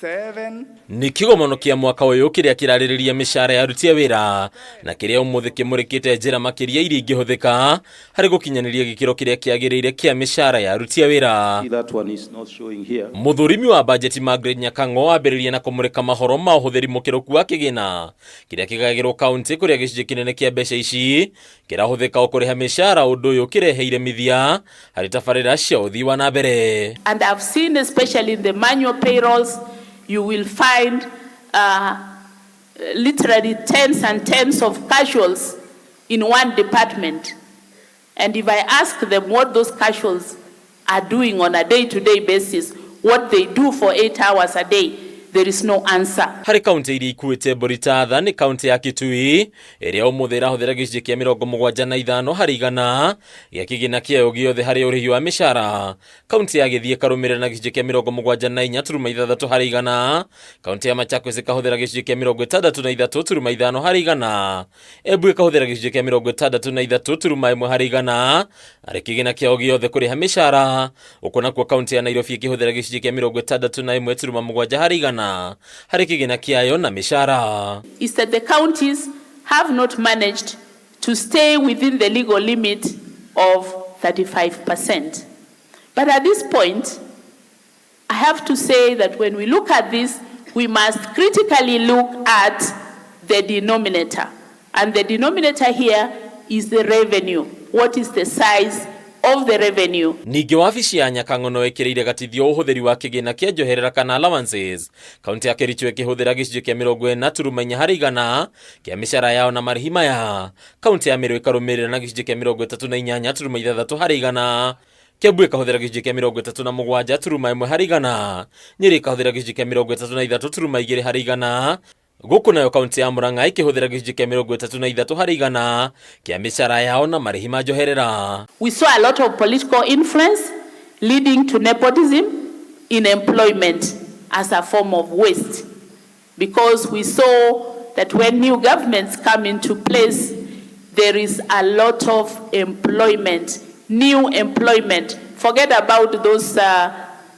7. Nĩ kĩgomano kĩa mwaka ũyũ kĩrĩa kĩrarĩrĩria mĩcara ya aruti a wĩra na kĩrĩa ũmũthĩ kĩmũrĩkĩte njĩra makĩria iria ingĩhũthĩka harĩ gũkinyanĩria gĩkĩro kĩrĩa kĩagĩrĩire kĩa mĩcara ya aruti a wĩra. See, that one is not showing here. Mũthũrimi wa bajeti Margaret Nyakang'o ambĩrĩria na kũmũrĩka mahoro ma ũhũthĩri mũkĩrũku wa kĩgĩna kĩrĩa kĩgayagĩrwo kaunti, kũrĩa gĩcunjĩ kĩnene kĩa mbeca ici kĩrahũthĩka o kũrĩha mĩcara, ũndũ ũyũ ũkĩreheire mithia harĩ tabarĩra cia ũthii wa na mbere. And I've seen, especially in the manual payrolls, you will find literally tens and tens of casuals in one department. And if I ask them what those casuals are doing on a day-to-day basis, what they do for 8 hours a day, there is no answer. Harĩ kaunti iria ikuĩte mbũri ta tha nĩ kaunti ya Kitui, ĩrĩa ũmũthĩ ĩrahũthĩra gĩcunjĩ kĩa 75% gĩa kĩgĩna kĩayo gĩothe harĩ ũrĩhi wa mĩcara. Kaunti ya Gĩthiĩ ĩkarũmĩrĩra na gĩcunjĩ kĩa 74.6%. Kaunti ya Machakos ĩkahũthĩra gĩcunjĩ kĩa 63.5%. Embu ĩkahũthĩra gĩcunjĩ kĩa 63.1% harĩ kĩgĩna kĩao gĩothe kũrĩha mĩcara, ũkũ nakuo kaunti ya Nairobi ĩkĩhũthĩra gĩcunjĩ kĩa 61.7% harĩ kĩgĩna kĩayo na mĩcara. Is that the counties have not managed to stay within the legal limit of 35%. But at this point, I have to say that when we look at this, we must critically look at the denominator. And the denominator here is the revenue. What is the size of the revenue? Ningĩ wabici ya Nyakang'o no ĩkĩrĩire gatithio ũhũthĩri wa kĩgĩna kĩa njoherera kana allowances, kaunti ya Kericho ĩkĩhũthĩra gĩcunjĩ kĩa 40.4% kĩa mĩcara yao na marĩhi maya. Kaunti ya Meru ĩkarũmĩrĩra na gĩcunjĩ kĩa 38.6%. Kiambu ĩkahũthĩra gĩcunjĩ kĩa 37.1%. Nyĩrĩ ĩkahũthĩra gĩcunjĩ kĩa 33.2%. Gũkũ nayo kaunti ya Murang'a ĩkĩhũthĩra gĩcunjĩ kĩa 33% kĩa mĩcara yao na marĩhi ma njoherera. We saw a lot of political influence leading to nepotism in employment as a form of waste. Because we saw that when new governments come into place, there is a lot of employment, new employment. Forget about those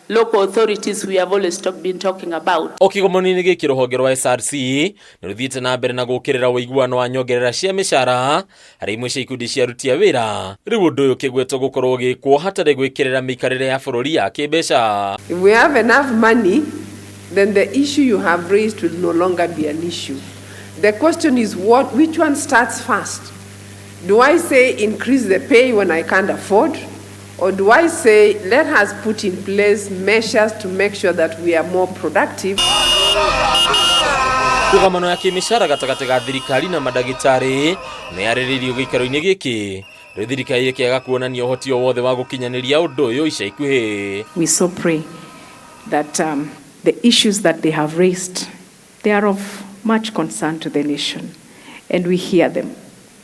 local authorities we have always been talking about. O kĩgomano-inĩ gĩkĩ, rũhonge rwa SRC nĩ rũthiĩte na mbere na gũkĩrĩra ũiguano wa nyongerera cia mĩcara harĩ imwe cia ikundi cia aruti a wĩra. Rĩu ũndũ ũyũ ũkĩgwetwo gũkorwo ũgĩkwo hatarĩ gwĩkĩrĩra mĩikarĩre ya bũrũri ya kĩmbeca. If we have enough money, then the issue you have raised will no longer be an issue. The question is which one starts first? Do I say increase the pay when I can't afford? Or do I say let us put in place measures to make sure that we are more productive? Ndũgamano ya kĩmĩcara gatagatĩ ga thirikari na mandagĩtarĩ nĩ yarĩrĩirio gĩikaro-inĩ gĩkĩ, rĩu thirikari ĩkĩaga kuonania ũhoti o wothe wa gũkinyanĩria ũndũ ũyũ ica ikuhĩ. We so pray that the issues that they have raised, they are of much concern to the nation, and we hear them,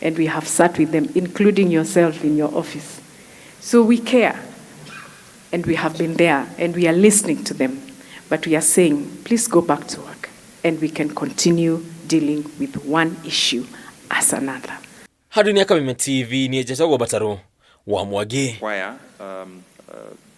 and we have sat with them, including yourself in your office. So we care, and we have been there, and we are listening to them. But we are saying, please go back to work, and we can continue dealing with one issue as another. Handũ-inĩ ya Kameme TV, niĩ njetagwo Batarũ wa Mwangi. Choir.